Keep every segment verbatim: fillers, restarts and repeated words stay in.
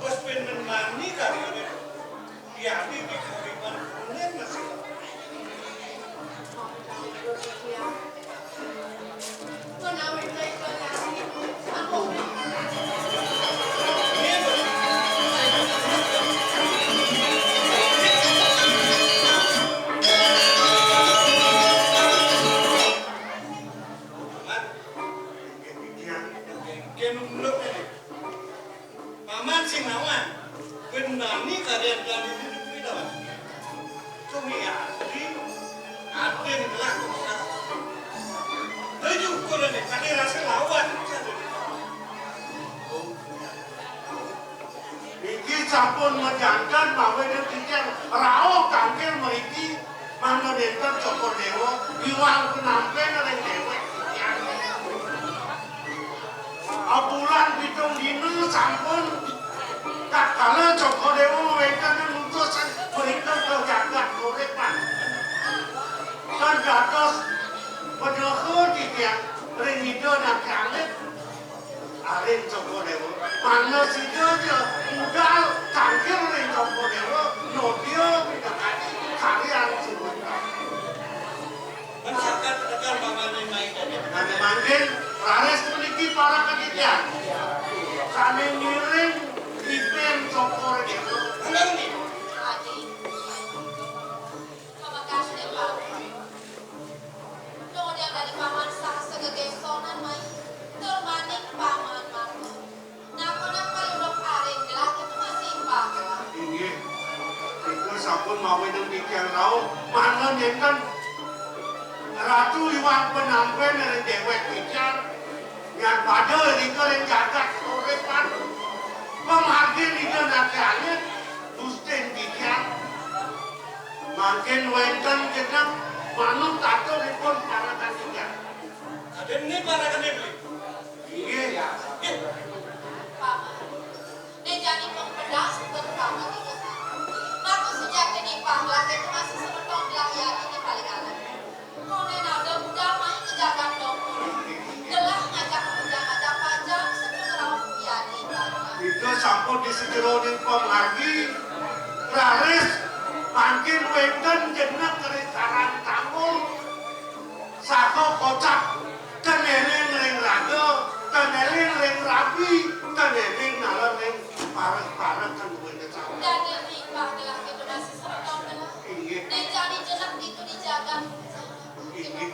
Bos pin mani kari ade. Ya, di, di, di, di, di, masih. Paman sing nawang, bendani kalian dan ibu negeri lawan. Cumi ati, atin lah. Tujuh kurang kali rasa lawan. Niki sampun majanten mawi ring titiang rauh tangkil mriki, mangda nenten Cokor Dewa iwang penampen ring dewek titiang. Abulan pitung dina sampun tatkala Cokor Dewa wénten nutusan berita ka jagat Korépan. Tan dados peneha titiang ring Ida Naké Alit. Arin Cokor Dewa. Mangda sida ja budal tangkil ring Cokor Dewa, nodia pinakadi kalian sumendra. Mensakat tekan pamane mai. Nanging mangkin raris puniki para kadadian. Sane ngiring ipen Cokor Dewa. Bener nih. Adi, pamekas deh, Pak. Kemudian dari paman sah segegesonan mai, tur maning paman mangku. Nakonan paluruk aring gelah itu masih impah gelah. Inggih. Nika sampun mawinan titiang rauh, mangda nenten Ratu iwang penampen ring dewek titiang. Nyan pada nika ring jagat Korépan. Pamargin Ida Naké Alit, gustin titiang. Mangkin wénten genep manut aturipun parekan titiang. Aden ni parekan ibu. Inggih. Paman. Né jani pun pedas, terutama di desa. Maka sejatiné panglah itu masih semeton belah yadi di paling alam. Koné nada budal main ke jagat dong. Gelah ngajak kerja, ngajak pajak, sepenuh rauh yadi. Ida sampun di sajeroning pamargi, raris mangkin wénten genep ring Karang Tanggul. Saha kocap, ten éling ring raga, ten éling ring rabi, ten éling nala ring parek-parek ten duwé kecawan. Dadi mimba gelah kita masih semeton gelah. Inggih. Né jani genep ditu di jagat. Inggih.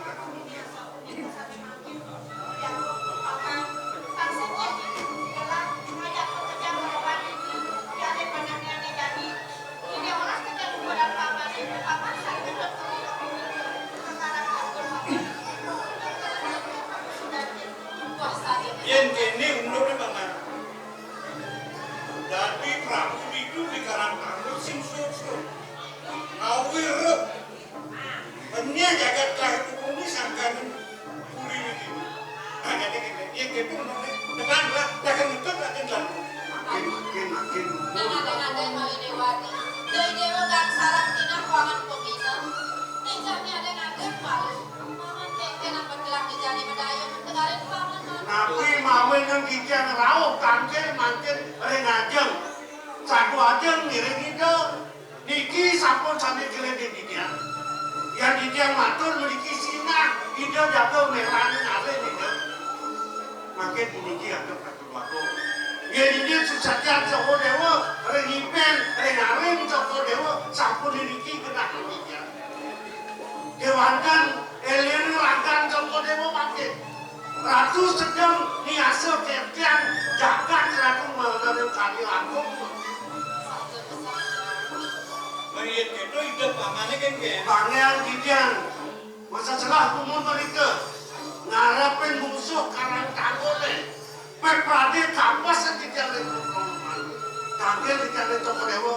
Yén kéné unduk paman. Dadi Prabu Bidu di Karang Tanggul sing suksma. Ngawir. Enya jagat lahir puni sangkan puri niki. Nah, jadi kita, ya, kita mau depan lah, dah kan itu tak kenal. Makin, makin, makin. Nang ada-ada malu dewati. Dari dewa gangsaran tinah kuangan pemina. Ejanya ada ngaget malu. Paman kengken apa telah dijani bedaya mentegarin paman malu. Napi mawe nang kijang rauh kangkil mangkin ring ajeng. Sagu ajeng ngiring ida. Niki sampun sami kelebih titiang. Yang titiang matur mriki sinah, Ida jaga melanin alih Ida. Mangkin puniki antuk katuwaku. Yen inggih susajan Cokor Dewa, ring ipen, ring arim Cokor Dewa, sampun niki genah titiang. Kewanten, éling ragan Cokor Dewa mangkin. Ratu sedeng niasa kertian jagat Ratu Mandaning Karya Agung. Mriki to Ida pamane kengken. Pangeran Gideon, masa selah kumun mereka ngarepin musuh Karang Tanggul. Pek prade kapas sing titiang ring Kangkil titiang ring Cokor Dewa.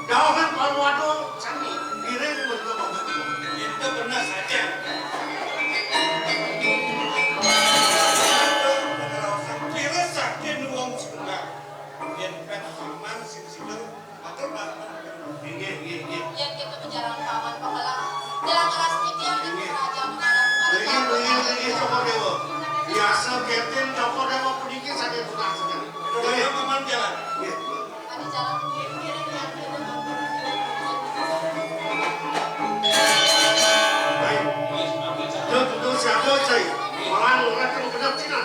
Dauhing Palwado sami, ngiring mrika mangga. Yen to bener saja. Pira saking wong sebelah. Yen pet paman sing sila, matur paman. Inggih, inggih, inggih. Yen kita bicara paman pembelah, dalam ras titiang di kerajaan Inggih, inggih, inggih, Cokor Dewa. Biasa ketin Cokor Dewa punika. Saking tunas saja. Ayo, Paman, jalan. Nggih. Mari jalan. Baik. Yo, tutur siapa, Cai? Orang, orang genep Cina.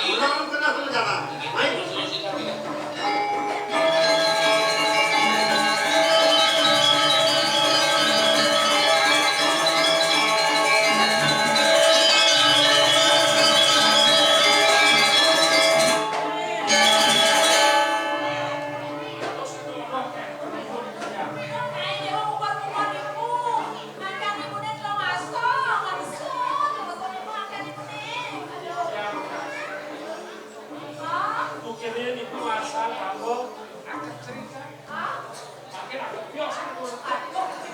Orang genep jalan. Baik. Ukirnya niku asal kanggo akad cerita. Makin akad biasa. Sakit hati.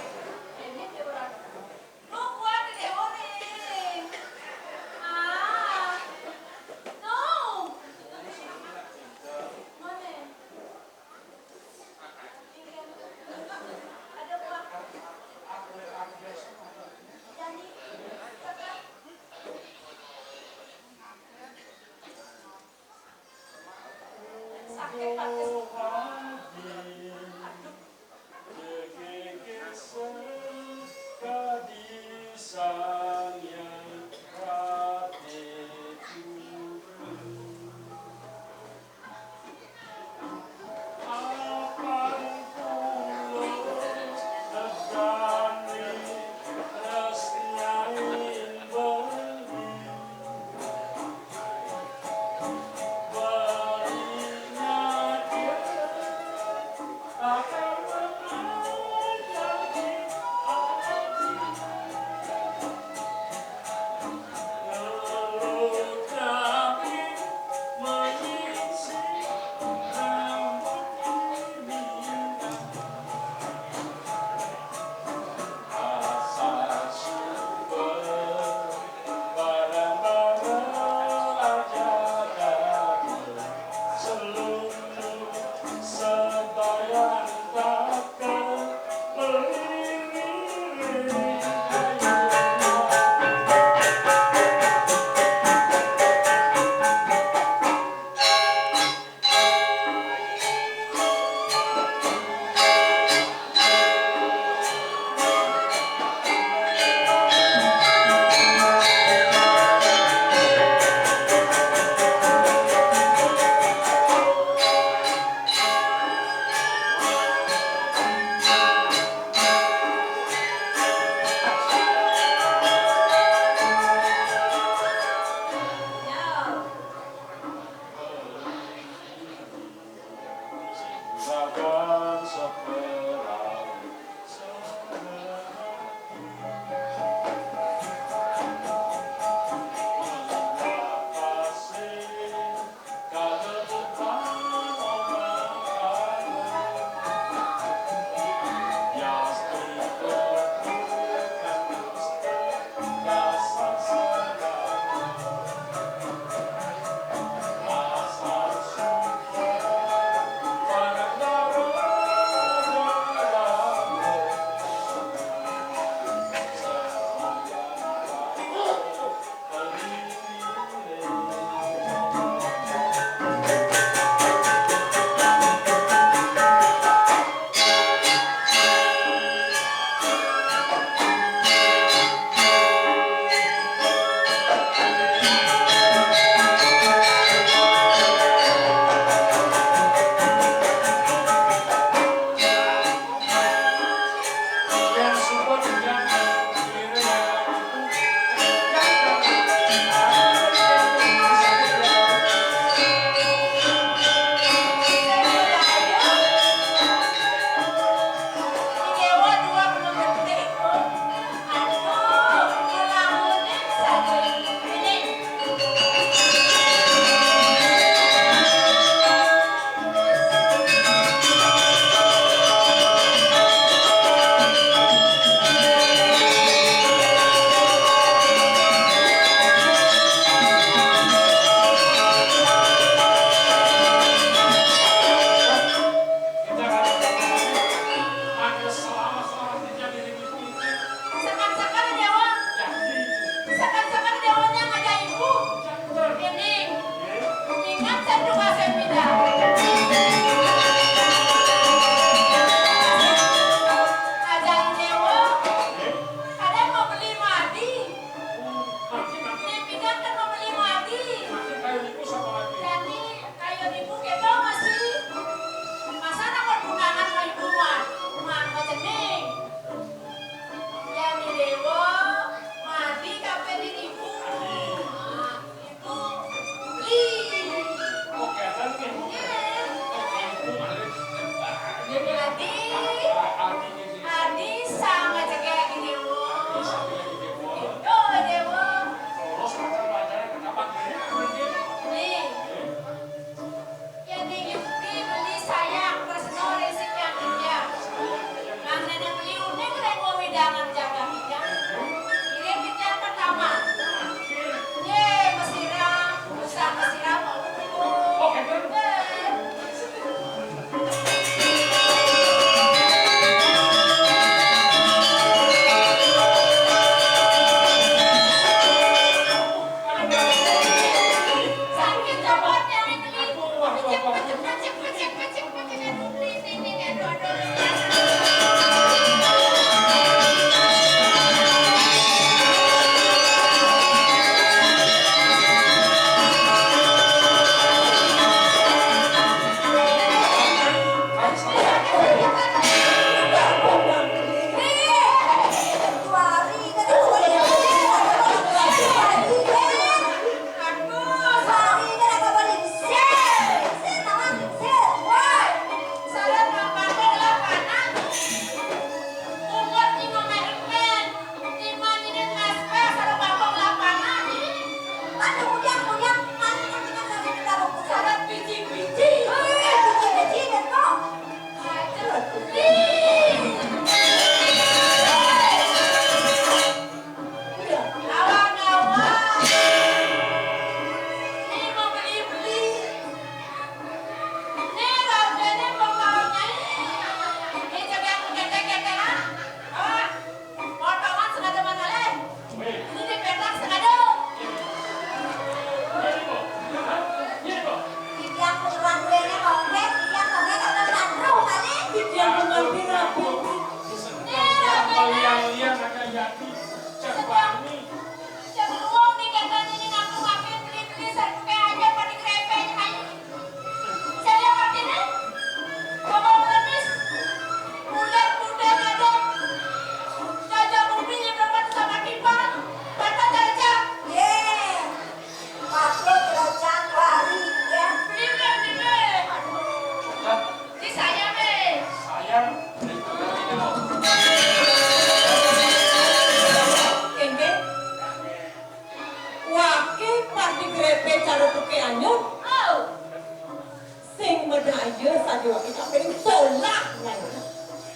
Ayo, kita piring tolak, Nyai.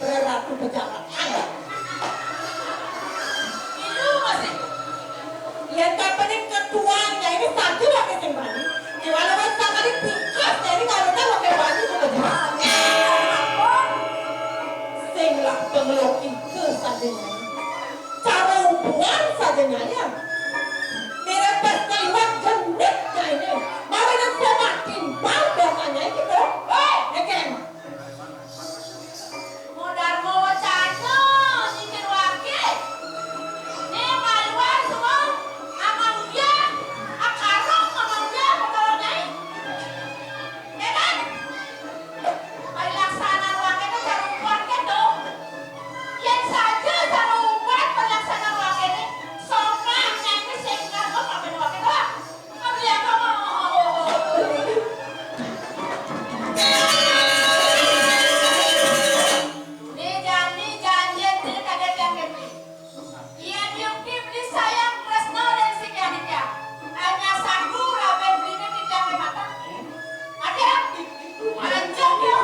Beratu pejabat. Ilu masih. Yén kapining ketuan Nyai ini saja waké sing bani. Kéwala wis sakali tikus Nyai ini kalau tak waké bani bukan. Sing lah pengeloki ke saja Nyai. Cara hubungan saja Nyai ya. Mirip pas kalimat genit Nyai ini. Mawinan semakin bau biasanya gitu. Hei, Eken. Modar mau wacana nyingkir waké. Né maluan semua amang dia, akarong amang dia, pokoknya. Ya kan? Parilaksana waké to cara ubat ké to. Yén saja cara ubat parilaksana waké né, sopan nyai sing nganggep apa waké to. Né jani janjin dina kadén yang gedé. Yén yukti beli sayang tresna dan sing yaditya. Hanya sanggup raben beli né titiang mata. Ada? Anjak ya.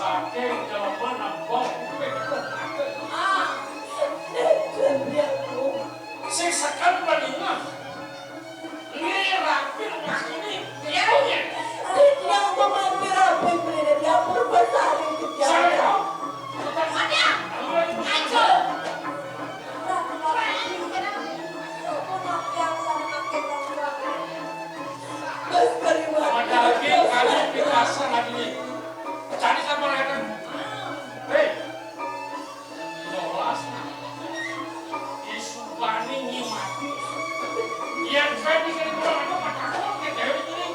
Saking jelema nembok kuping. Sing seken paningan. Né rapi rumah ini. Iya, iya. Sing yang pemampir rapi beli di dapur besar itu. Saya tahu. Ada. Ayo. Mas terima kasih. Ada lagi kali kita lagi. Cari sama mereka. Hei. Jelas. Isubani nyimati. Yén saya bisa dibilang apa, takut ke cewek ini.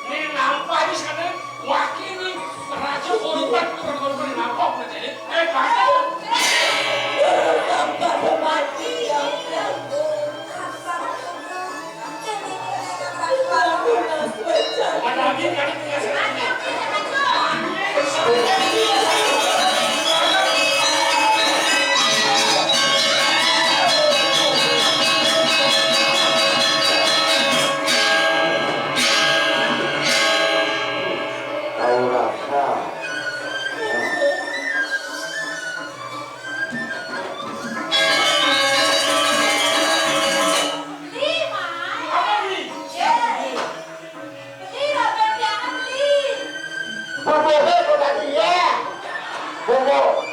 Ini nampak di sana. Waki ini. Raja korban, korban, korban, nampak ke cewek. Eh, bagus. Tahu rasa. Beli, Mai. Apa, Beli? Beli, Robert, jangan beli. Bubur kok tadi ya? Bubur.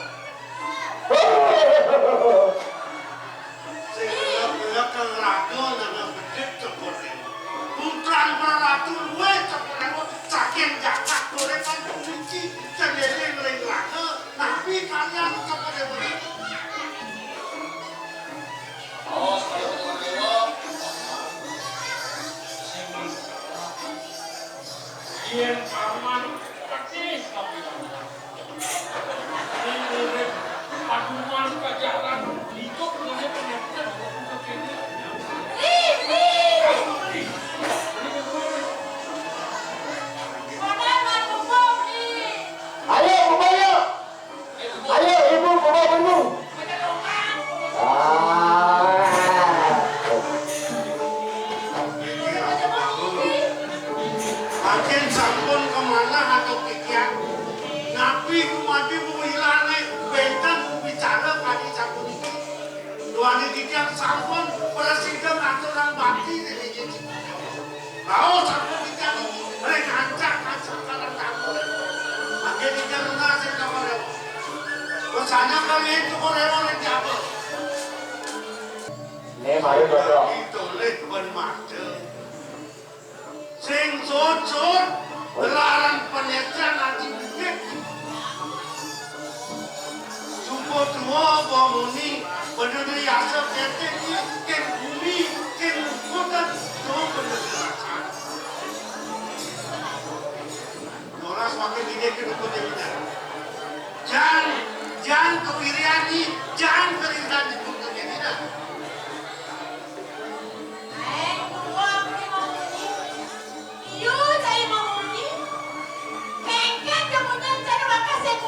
Sing ngelak-ngelak kang raga nang bedhik cokor dewa. Putrang praratu luwih cokor dewa saking jagat gorengan puniki sendiri ngring raga. Napi kalian kepada mereka? Oh, saya pun dewa. Yen paman petis tapi ini urip paduman pajaran hidup dengan penyakit. Ayo, Bapak, yuk. Ayo, Ibu, Bapak, Ibu. Ah. Mangkin sampun kemanah atau kikian? Napi kumadi muwilane benten bicara kadi sapuniki? Duane kikian sampun prasida ngaturang bakti ring inggih. Raos sapunika niki ring ancak-ancak kalantamu. Mangke nika nunas ring kamar rewa. Wesana kalian cukup rewa ring jaba. Nih, mari, Bapak. Ditulis ben mata. Sing sujud, larang panetran ati bukit. Sumpah tua, bamuni, bener yasa ketek, ken bumi, ken kukutan, tuh bener raksasa. Noras makin gede ke dukun dia bener. Jan, jan kewirian ni, jan kerinduan di dukun dia bener. Ae, tua aku ni mau ni. Iyo, cai mau ni. Kengken kemudian cari makan sing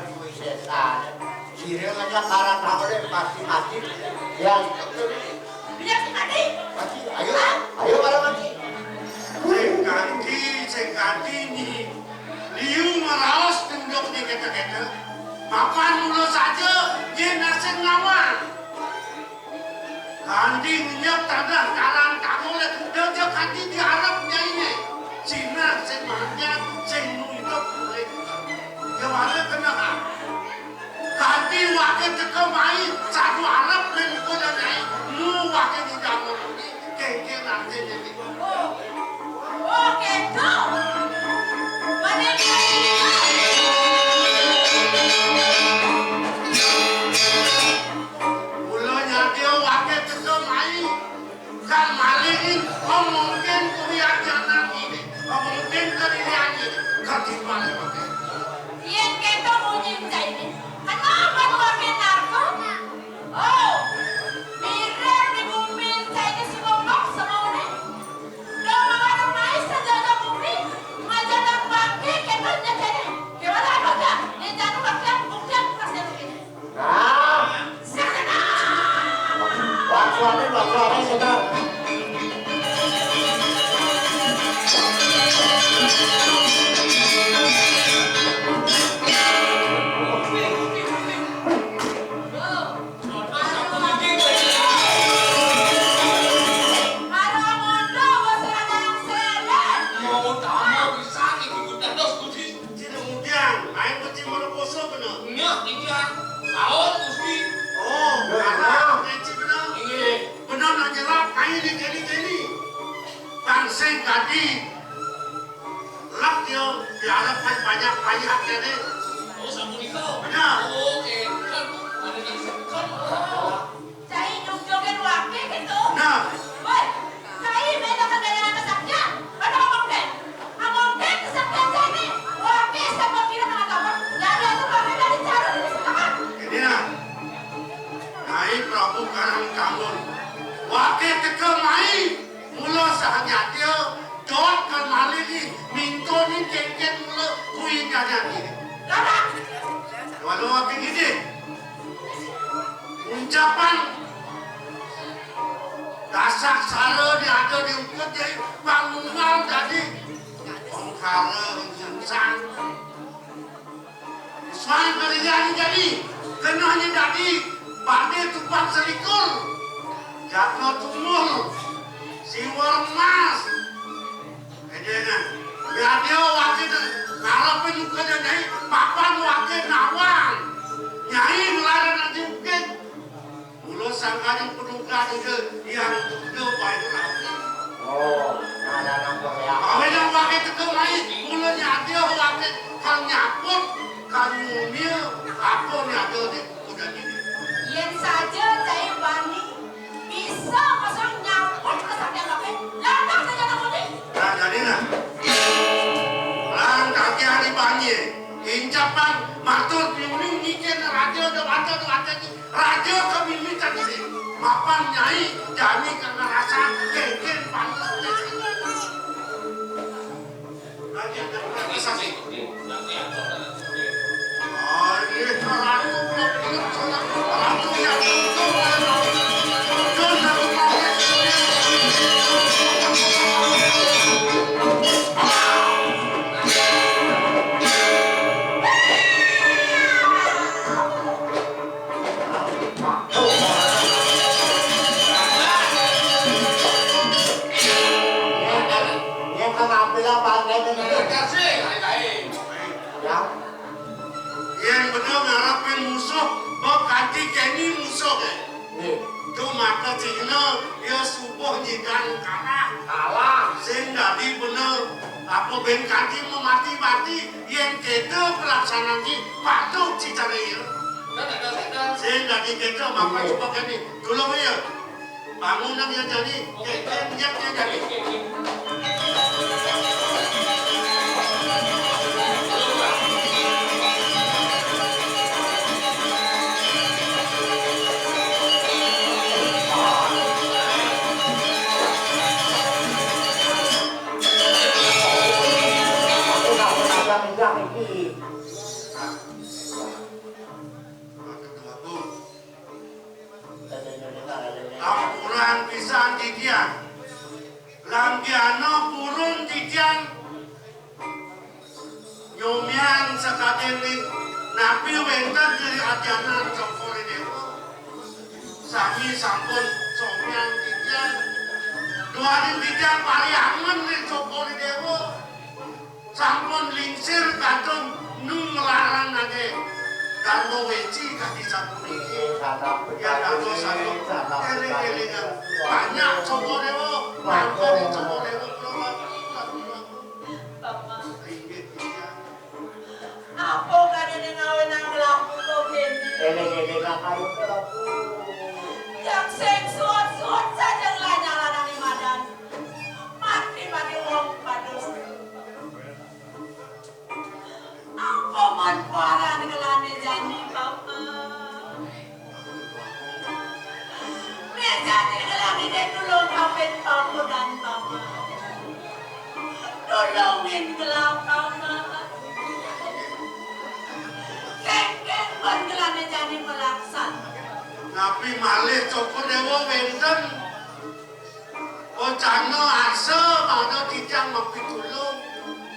Duwe setan. Sira ngajak para tamu deh, pasti mati. Ya, iya sih mati. Mati, ayo, ayo para mati. Sing ganti, sing ganti ni. Liu meraos tunduk ni kata-kata. Mapan mula saja, dia nasib nawang. Kanti minyak tanah karan kamu le, dia kanti diarep nyainé. Sinar sing manjat, sing nunjuk kulit. Ya wale kena. Kanti wakil teka mai, satu arep ning kuda nyai, mu wakil di dalam ini, kengkeng nanti jadi. Oh, oh, gitu. Mana dia? Mula nyadé waké teka mai, kan malih ing, oh, mungkin kuwi ajanan ini, oh, mungkin kerilian ini, ketimbang waké. Yén kéto munyi cainé, kenapa waké narko? Oh, mirip di bumi cainé si Lombok semauné. Dong mawareng mai sajaga bumi, majaga waké kéto nyacainé. Kéwala ada, di jatuh waké, buktian pas nyatuh ini. Nah. Waksuane, waksuane, sebentar. Cina Mudian, aing mesti mereposo kena. Nyah, inggih. Saon, Gusti. Oh, bener. Arah, keci kena. Inggih. Bener nak nyerap, aing di keni-keni. Pansing tadi. Lak dia, diharapkan banyak-banyak kene. Oh, sapunika. Bener. Oh, oke. Kan, ada di kan. Cai nyungkilin waké gitu. Nah. Woi, cai beda kan beda kesaktian. Mana ngomong deh? Ngomong deh kesaktian cai ini. Waké sama kira kena apa? Jadi itu waké dari cara ini sekarang. Ini nah. Nyai Prabu Karang Tambun. Waké teka mai. Mula saha nyadya, dot kal malih ni, minto ni kéngkén mula kuwi nyanyani. Larak! Walau waké ngidih. Uncapan dasaksara ni ada di ukut jai, pangunggal dadi ongkara, ungsungsang. Suang kalian jadi, kenanya dadi, Pandai Tupat Selikur, Jaka Tumul, Siwa Remas. Edena, radio wakil ngarepin muka nyai, papan wakil nawang. Nyai ngelaran aja mungkin. Mula sangkaning penunggal ida yang duda baik rapi. Oh, nah, nah, nah, ya. Awe nang waké teka mai, mula nyadya waké kang nyaput, kang nyumil, apa nyadya di kuda ini. Yén saja cai bani bisa masang nyaput ke sampeyan waké, lantas saja tak muni. Nah, jadi nah. Lang kaki hari bani, incapan matur piuning ngikin raja dewata dewata Raja kami minta diri, mapan nyai jani kena rasa kéngkén pantes. Raja kena rasa sih. Ayo, Ratu, Ratu, Ratu, ya. Yén bener ngarepin musuh, mbok kanthi keni musuhé. Nggih. Dumadak cihna, ya subuh nyidang kalah. Kalah. Sing dadi bener, apa ben kanthi mamati-mati, yén kéto pelaksanaan ki patut cicare ya. Sing dadi kéto, Bapak coba kene. Tulung ya. Bangunan yang jadi, kéto nyiap yang jadi. Pisan titiang. Langgiana purun titiang nyomian sakadéné napi wénten ring ajanan Cokor I Déwa. Sami sampun somian titiang. Duaning titiang pariangen ring Cokor I Déwa. Sampun lingsir kantun nu nglarang nanging Darma Weci kadi sapuniki. Yén dados sampun éling-élingan banyak Cokor I Déwa, mangkon Cokor I Déwa kula. Inggih, inggih. Apa kadéné ngawinang gelah buka kéné? Éling-élingan karo Prabu. Yang sing suud-suud saja nglanyah lanang madan. Mati-mati wong padus. Apa manfaran gelané jani, Paman? Né jani gelané dé tulung kaping pamudan, Paman. Tulungin gelah, Paman. Kéngkén pun gelané jani malaksan. Napi malih Cokor I Déwa wénten? Wacana arsa mangda titiang mapitulung.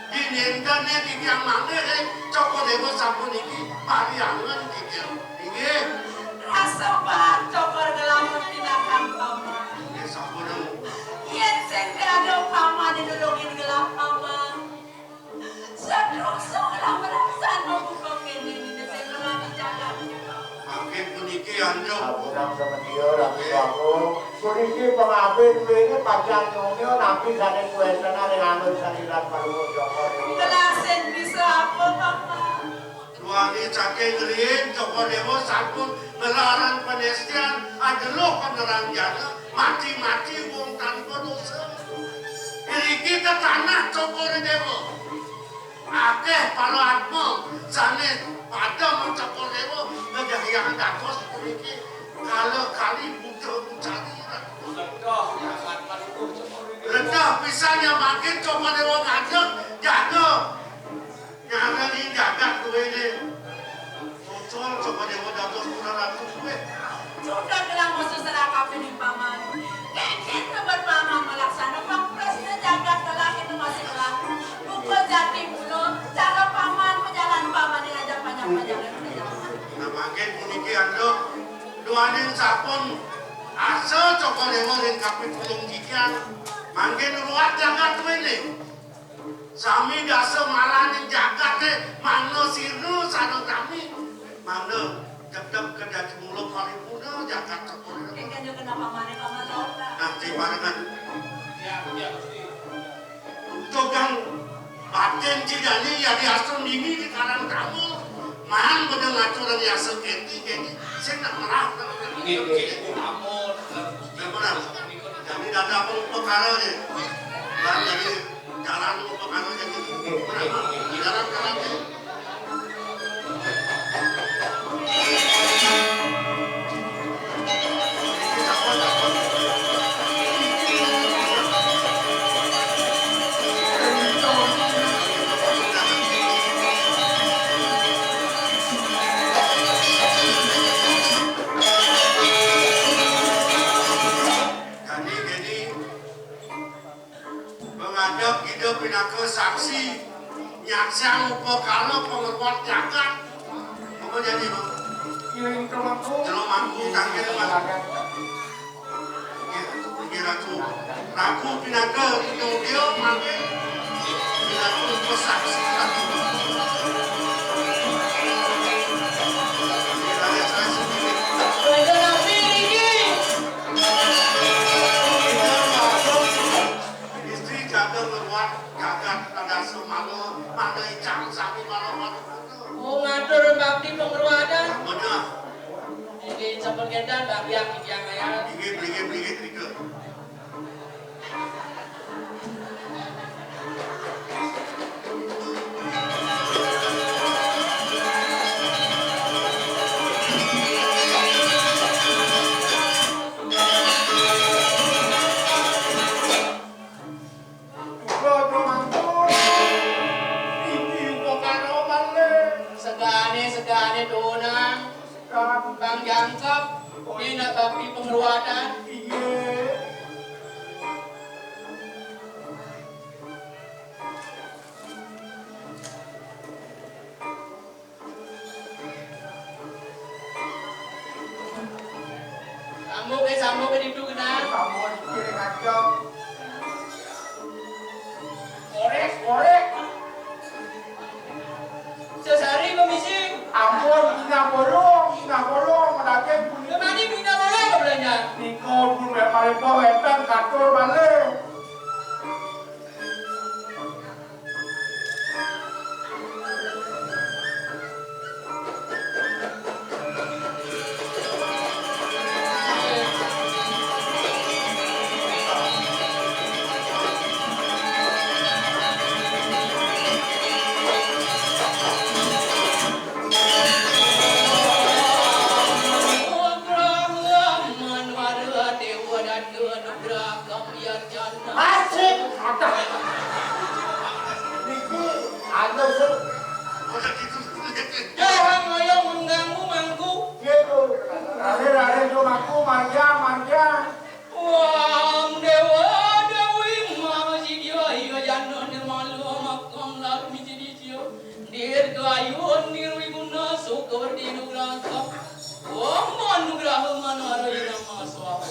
Dinénténé titiang manggih, eh, Cokor I Déwa sapuniki pariangen titiang. Inggih. Rasa baan Cokor I Déwa tinakan, Paman. Inggih, sampun. Yén sing ada Paman nulungin gelah, Paman. Saterus ora merasan mabuka kéné, sing melati jagat. Mangkin puniki, Anjung. Ampun, Samedia, Ratu Agung. Puniki pangabih duwéné pacang nyomya napi sané kuwéntenan ring anut sariran Palungguh Cokor. Gelah sing bisa apa, Paman? Duaning saking riin Cokor I Déwa sampun nglarang panestian, ajeluh penerang jana, mati-mati wong tanpa dosa. Iriki tetanah Cokor I Déwa. Akéh para atma sané pada mangcokor déwa ngedahang dados puniki kala kali buta bucari. Ledeh pisan ya mangkin Cokor Déwa ngadeg jaga nyarani jagat duwéné. Muncul Cokor Déwa dados Pura Ratu kuwi. Sudah gelah musuh serakapining Paman. Kéngkén remen Paman malaksana pangprasna jagat gelah itu masih gelah. Buka jati mula, cara Paman, pejalan Paman yang ada panjang-panjang. Nah, mangkin puniki, Anduk, duaning sampun asa Cokor Déwa ring kapitulung titiang. Mangkin ruat jagat duwéné. Sami dasa malaning jagaté, mangda sirna sareng sami. Mangda jedeg kedadi mula paripurna jagat Cokor Déwa. Kéngkén kenapa mané Paman Rauta? Nah, sing parengan. Tukang batin cidani yadi asun dini di Karang Tamul. Maan bener ngaturang yasa kéti, kéti. Sing nak merah. Nggih, nggih. Ampun. Nggih, bener. Jani dadi apa upakara nih? Lan jani jalan upakara jani. Bener, Pak? Jalan, jalan, ya. Jani, jani, pangadeg Ida pinaka saksi, nyaksiang upakara pangruat jagat. Apa jani, Pak? Inggih, Mangku. Jero Mangku, kangge, Pak. Inggih, Ratu. Ratu pinaka, Ida, mangke. Pinaka saksi, Ratu. Inggih, Raden Sari Sudini. Raja Nabi niki. Istri jaga ngruat jagat pada semana, mana icang sami malam malam. Oh, ngatur bakti pengruatan. Bener. Niki sampun kénten bakti titiang ayah. Inggih, inggih, inggih, inggih. Juga, Bro, ampun. Iki upakara malih. Segane, segane, Tunan. Bang jangkep. Ini nak tapi pengeruatan. Iya. Sambung ke, sambung ke ditu kena. Sambung ke kiri kacau. Korek, korek. Sesari pemisi. Ampun, inah bolong, inah bolong, daging bunyi. Kemana inah bolong ke belanja? Niko pun mek paling bawah, etan katur balik. Asik, kata. Niki, anu, sing. Jangan ngoyong mengganggu, Mangku. Iya, tuh. Raden, Raden, tuh, Mangku, marja, marja. Wang Dewa Dewi Mahasidi, iya jana nirmala makam lar misi disio. Dirgayun nirwiguna sukur dinugrahka. Wang manugraha manara inama swaha.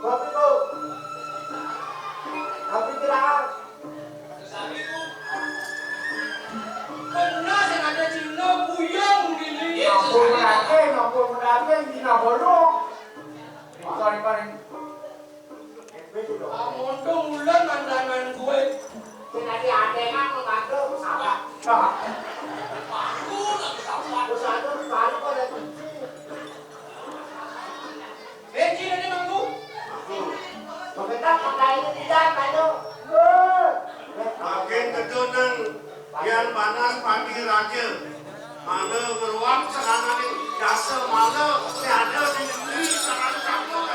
Tapi kok, tapi kira, bener sing ada Cina buyung gini. Ampun, Raden, ampun, Raden, Cina bolong. Paling-paling. Ampun, dong, ulan mandanan gue. Sing ada adengan, mau bantu, sabar. Aku lagi sabar. Terus aku balik pada kunci. Benci ini mangku. Makin tak pakai ini tidak, ayo. Makin ketunang yang panas pagi raja. Mana beruang sekarang ini jasa mana tiada di negeri sekarang campur.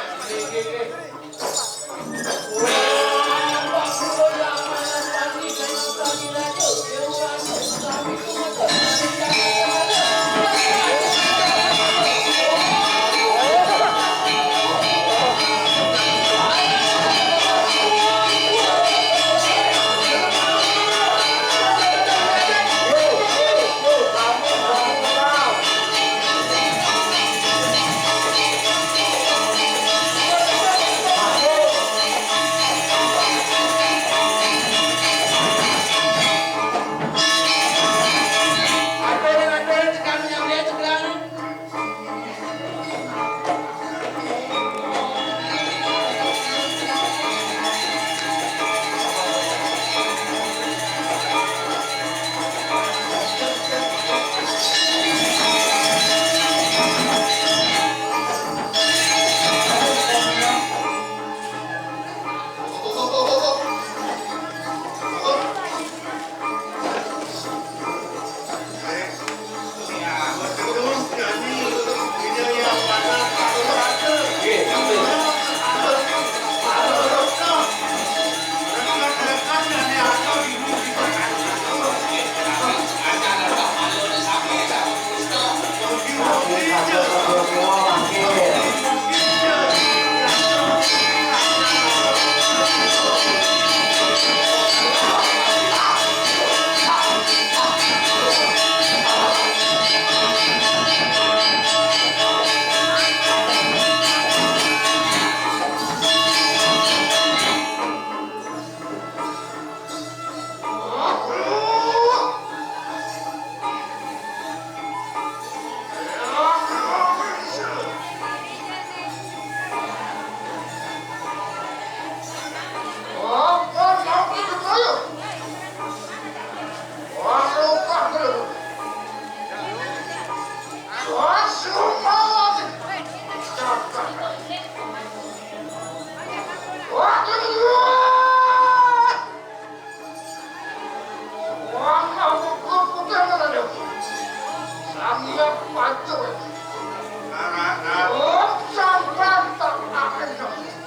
Rara, rara. Oh, sampean tak akan.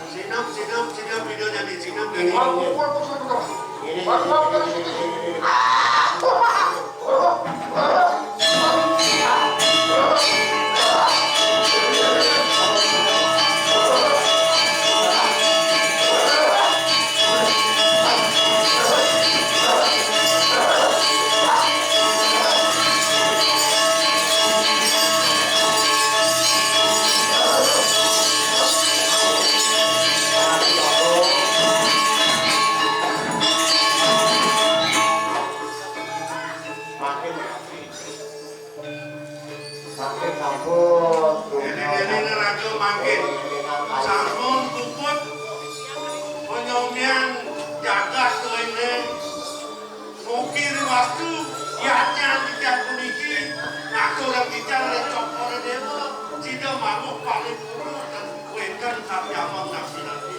Sinep, sinep, sinep, video jadi sinep jadi. Aku buat betul-betul. Ini, ini, ini, ini, ini. Makin, makin sampun. Ini, ini, ini, raja makin. Sampun puput. Penyombian jagat ini. Mugi riwastu, yatnya titiang puniki, ngaturang titiang ring Cokor Dewa, sida mawuh paripurna ten wénten kapiamang napi-napi.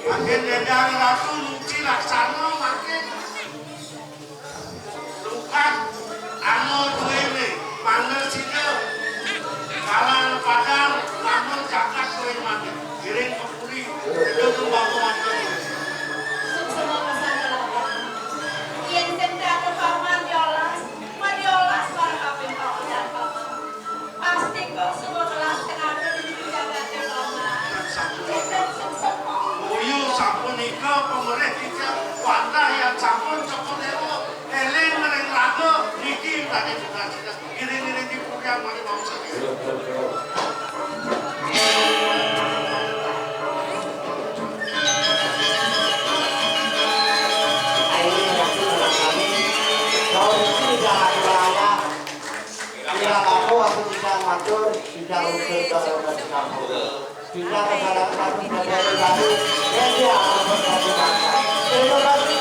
Mangkin Dendang Ratu nuci laksana mangkin. Lukat, anu duwéné, mangda sida, kalan padang, lamun jagat duwé mangkin. Ngiring Suksma pesan kalawan. Yén sing dados paman diolas, madiolas marang kaping paman dan paman. Pastika suba kelas tengatur di jagaté paman. Énten suksma. Uyu sapunika pamerih titiang, wantah yén sampun Cokor Dewa, éling ring raga, niki Radén Sukrasida. Ngiring-ngiring di puryang malih wangsul. Terima kasih.